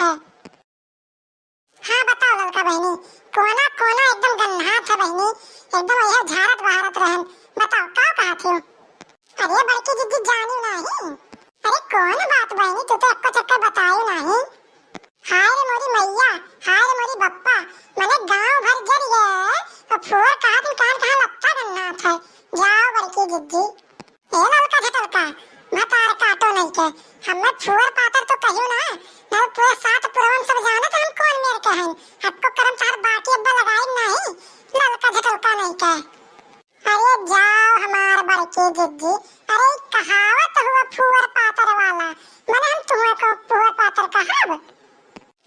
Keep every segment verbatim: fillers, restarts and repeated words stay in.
है। हाँ, बताओ ललका बहिनी, कोना कोना एकदम गन्हात है बहिनी, एकदम यह झारत बहारत रहन। बताओ, का कहत हो? अरे बड़की जिज्जी, जानी नाही। अरे कौन बात बहिनी, तू तो एक्को चक्कर बताई नाही। हाय रे मोरी मैया, हाय रे मोरी बप्पा, मने गांव भर जर गए, और फुअर कहा दिन कान कहाँ लत्ता गन्हात है। जाओ बड़की जिज्जी। ए ललका झटलका, भतार काटो नहीं के, हमें फुअर पातर तो कहियो ना, ना पूरे सात पुरवन सब जानत हम कौन मेर के हैं। हमको करम तार बाकी अब्बा लगाई नहीं, ललका झटलका नहीं के। अरे जाओ हमार बड़की जिज्जी, अरे ई कहावत हुआ फुअर पातर वाला, मने हम तुम्हें को फुअर पातर कहब?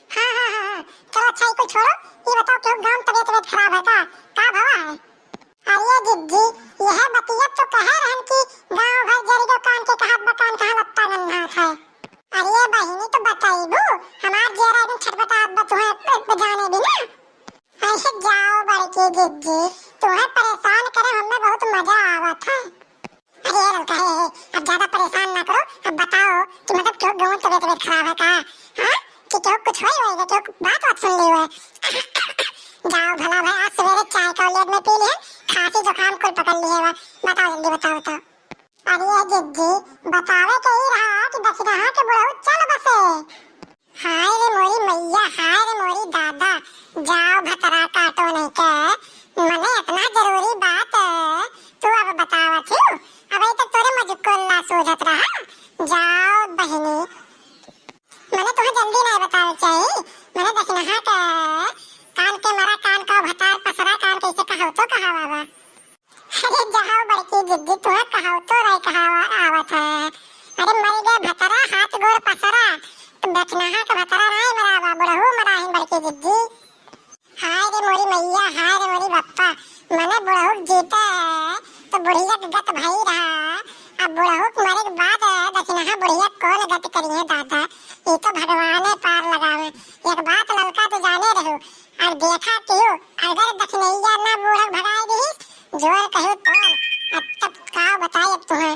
हाँ, हाँ, हाँ, हाँ, चलो अच्छा, ई कुल छोड़ो, ई बताओ, केहू गाँव में तबियत, तबियत खराब है का? का भवा है? अरे जिज्जी, यह बतिया तो कहे रहन कि गाँव भर जरी गो कान के कहत बा, कान कहाँ लत्ता गन्हात है। अरे बहिनी, तो बताइबू, हमार जियरा एकदम छटपटात बा, तुम्हें जाने बिना। अरे जाओ बड़की जिज्जी, तुम्हें परेशान करे हमें बहुत मजा आवत है। अरे, ए ललका, हे, हे, अब ज्यादा परेशान ना करो। अब बताओ कि मतलब क्यों गाँव तबियत, तबियत खराब है का? हाँ? कि क्यों कुछ होई होई, क्यों बात, बात सुन ली हुई? जाओ भला भाई, आज सवेरे चाय का लेट में पी लिए, खांसी जुकाम कुल पकड़ लिए हुआ। बताओ जल्दी, बताओ, बताओ। अरे जिज्जी, बतावे के ही रहा कि दक्षिणहा के बुढ़ऊ चल बसे। हाय रे मोरी मैया, हाय रे मोरी दादा, जाओ भतरा काटो नहीं के, मने इतना जरूरी बात तू अब बतावत हो, अबे तक तोरे मजुक्को ला सूझत रहा। जाओ बहिनी, मने तुम्हें जल्दी नहीं बतावे चाहिए, मने दक्षिणहा के कान के मरा, कान का भतार पसरा, कान कैसे कहो तो कहा बाबा। अरे जाओ बड़की जिज्जी, तुम्हें कहावतो रही कहावा आवत है। अरे मर गए भतरा, हाथ गोड़ पसरा, तो दक्षिणहा के भतरा नहीं मरा बा, बुढ़ऊ मरा है बड़की जिज्जी। हाय रे मोरी मैया, हाय रे मोरी बप्पा, मने बुढ़ऊ जीते तो बुढ़िया के गत भई रहा, अब बुढ़ऊ के मरे के बाद दक्षिणहा बुढ़िया कौन गत करी है दादा, ये तो भगवाने पार लगावे। एक बात ललका तो जाने रहू, अब देखा केहू अगर दक्षिणैया ना बूढ़क भगाए दिहिस, जोर कहू तोर, अब तब का बताए अब तुहें।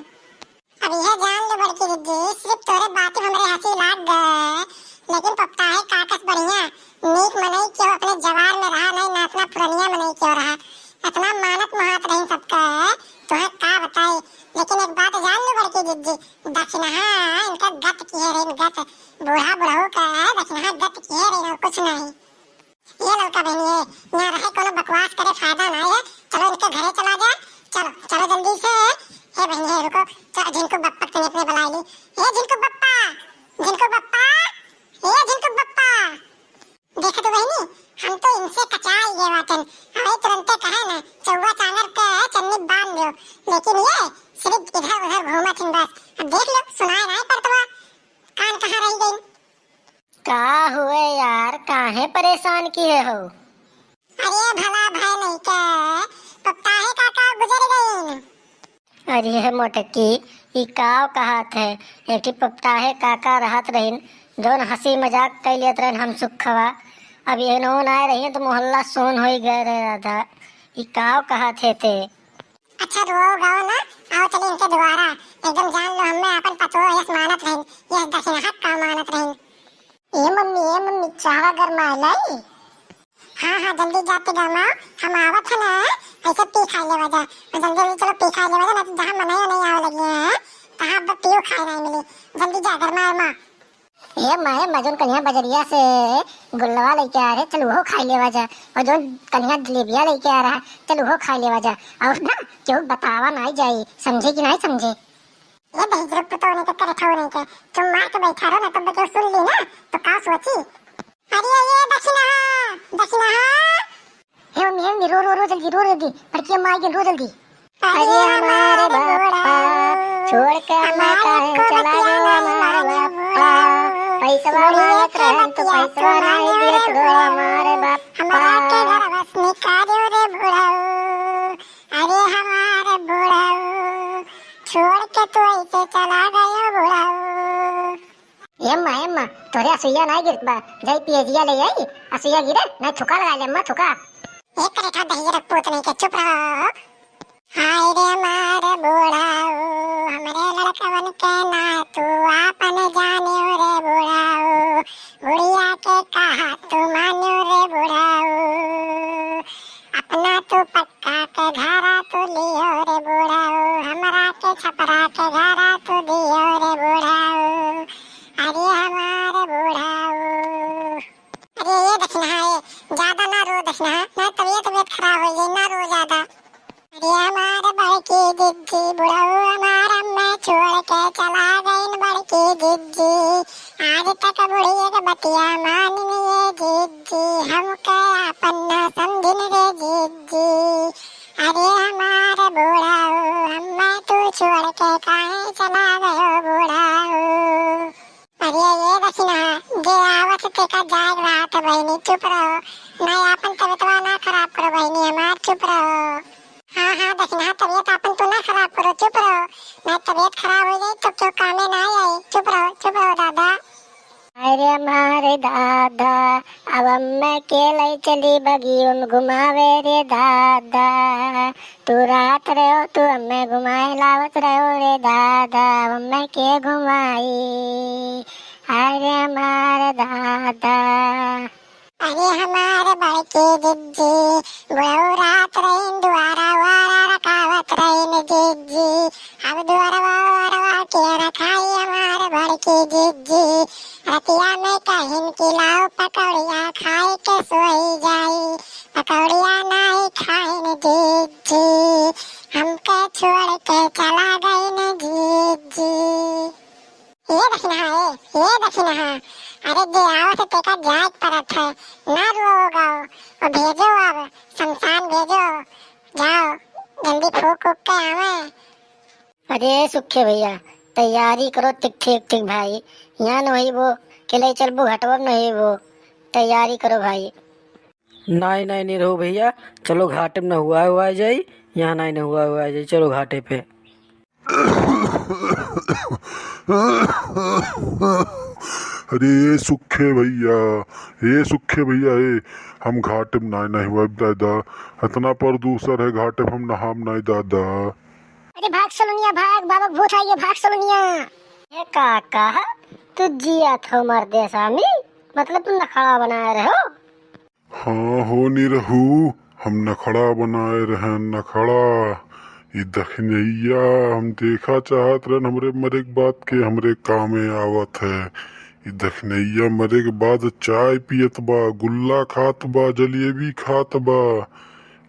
अब यह जान ले बड़की जिज्जी, सिर्फ तोरे बात में हमरे हंसी लाग गए, लेकिन पप्ताहे काकस बढ़िया, नीक मनई केहू अपने जवार में रहा नहीं, ना इतना पुरनिया मनई केहू रहा, इतना मानत मोहात रही सबके, तुहें का बताई। लेकिन एक बात जान ले बड़की जिज्जी, दक्षिणहा इनका गत किहे रही, गत, बूढ़ा बुढ़ऊ का दक्षिणहा गत किहे रही, और कुछ नहीं। ये ललका बहनी है, यहाँ रहे कोनो बकवास करे फायदा ना है। चलो इनके घरे चला जा, चलो, चलो जल्दी से। हे बहनी है, रुको, चलो झिनकू बप्पा के तनी अपने बुला ली। हे झिनकू बप्पा, झिनकू बप्पा, हे झिनकू बप्पा। देखा तो बहनी, हम तो इनसे कचाई गए बाटन। हमें तुरंते कहे ना, चौवा चांगर के चन्नी बांध दो, लेकिन ये सिर्फ इधर उधर घूमत हिन बस। अब देख लो, सुनाए ना पड़तवा, कान कहाँ रह गई। का हुए यार, काहे परेशान किहे हो? अरे भला भय नहीं के, पप्ताहे काका गुजर गईन। अरे मोटकी, ई काव कहत है? एक ठी पप्ताहे काका रहत रहिन, जौन हंसी मजाक कई लेत रहन हम सुखवा। अब ये नौ आए रहिन तो मोहल्ला सोन होई गए रहे दादा। ई काव कहत है ते? अच्छा, रोओ गाओ ना, आओ चले इनके दुआरा, एकदम जान लो हमें आपन पतोह यस मानत रहिन, यस दक्षिणहा का मानत रहिन। ए मम्मी, ए मम्मी, चाहवा गरमाए लाई? हाँ, हाँ, जल्दी जाते गरमाओ, हम आवत है ना, ऐसे पी खा लेवा जा, और जल्दी जल्दी चलो पी खा लेवा जा, ना तो जहाँ मनई नहीं आवे लगी है, तहाँ अब पीओ खाए नहीं मिली, जल्दी जा गरमाओ माँ। ए माए, मजन कनिया बजरिया से गुल्लवा लेके आ रहे, चल उहो खाई लेवा जा। और जौन कनिया जलेबिया लेके आ रहा, चल उहो खाई लेवा जा। और ना, केहू बतावा नाई जाई, समझे कि नाई समझे? ये दहिजरो पुतौ नहीं के, करे ठौ नहीं के, तुम मार के बैठा रहो ना, तब केहू सुन ली ना, तो का सोची? अरे ये दक्षिणहा, दक्षिणहा। हे मम्मी, हे मम्मी, रो, रो, रो जल्दी, रो जल्दी, बड़की अम्मा आइगी, रो जल्दी। अरे हमारे बापा, छोड़ के हमें काहे चला गयो हमारे बापा, पैसवा मांगत रहन तो पैसवा नहीं देत गो हमारे बापा। हमरा के घर बस निकालो रे बुढ़ऊ, अरे हमारे बुढ़ऊ, छोड़ के तू ऐसे चला गयो बुढ़ऊ। एम्मा, एम्मा, तोरे असुइया नाई गिरत बा, जाई पियजिया ले आई, असुइया गिरे, नाई थुका लगा ले, अम्मा, थुका। एक करे ठा दहिजरा पूत नहीं के, चुप रहो। हाय रे मार बुढ़ाऊ, हमरे लड़कवन के ना तू आपन जाने रे बुढ़ाऊ, बुढ़िया ना, ना, तबियत, तबियत खराब होइ जाई, ना रो ज्यादा। अरे हमार बड़की जिज्जी, बुढ़ऊ हमार हमें छोड़ के चला गइन बड़की जिज्जी। आज तक बुढ़िया के बतिया मानिन ये जिज्जी, हमके आपन ना समझिन रे जिज्जी। अरे हमार बुढ़ऊ हमें तू छोड़ के काहे चला गयो बुढ़ऊ। अरे ये दखिनहा, जे आवत तेका जाए के रहत बहिनी, चुप रहो। नहीं आपन तबियतवा ना खराब करो बहिनी हमार, चुप रहो। हाँ, हाँ, दखिनहा, तबियत आपन तू ना खराब करो, चुप रहो। नहीं तबियत खराब होइ जाई तो क्यों कामे ना आई, चुप रहो, चुप रहो दादा। अरे हमारे दादा, अब अम्मा के लई चली बगियो में घुमावे रे दादा। तू रहत रहो, तू अम्मा घुमाए लावत रहो रे दादा, अब अम्मा के घुमाई। अरे हमारे दादा। अरे हमार बड़की जिज्जी, बुढ़ऊ रात रहीन दुआरा वारा रखावत रहीन जिज्जी। अब दुआरवा वारवा के रखाई हमार बड़की जिज्जी। रतिया में कहिन कि लाओ पकौड़िया खाए के सोई जाई। पकौड़िया नाई खाइन जिज्जी, हमके छोड़ के चला गइन जिज्जी। ये दखिनहा, ए, ये दखिनहा। अरे जे आवत है तेका जाए के परत है, ना रुआओ गाओ, और भेजो अब, शमशान भेजो, जाओ, जल्दी फूक उक के आवे। अरे सुखे भैया, तैयारी करो, ठीक, ठीक, ठीक भाई, यहाँ न होई वो, के ले चलबो घटवा न होई वो, तैयारी करो भाई। नाई, नाई, नहीं रहो भैया, चलो घाटे में न हुआ हुआ जाई, यहाँ नाई न हुआ हुआ जाई, चलो घाटे पे। अरे ए सुखे भैया, ए सुखे भैया, ए, हम घाटे में नाई, नाई हुआ दादा, इतना प्रदूषण है घाटे में, हम नहाम नाई दादा। अरे भाग सलुनिया भाग, बाबा के भूत आइए, भाग सलुनिया। ए काका, तू जिया थो मर दे सामी, मतलब तू नखड़ा बनाए रहो। हाँ हो निरहू, हम नखड़ा बनाए रहन, नखड़ा। ई दखिनैया हम देखा चाहत रहन, हमरे मरे के बाद के हमरे कामे आवत है। ई दखिनैया मरे के बाद चाय पियत बा, गुल्ला खात बा, जलेबी खात बा।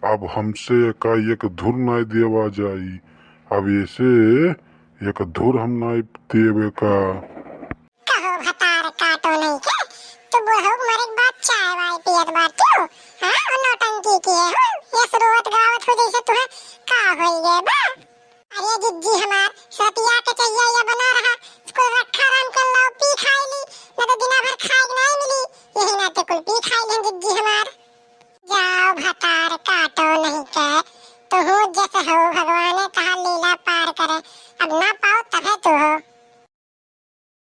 अब हमसे एका एक धुर नाई देवा जाई। अब ऐसे एक धुर हम नाई देवे का। कहो भतार काटो नहीं के, तू बुढ़ऊ के मरे के बाद चाय वाय पियत बाटू, हाँ? और नौटंकी किए हो, ये रोवत गावत हो जैसे तुहे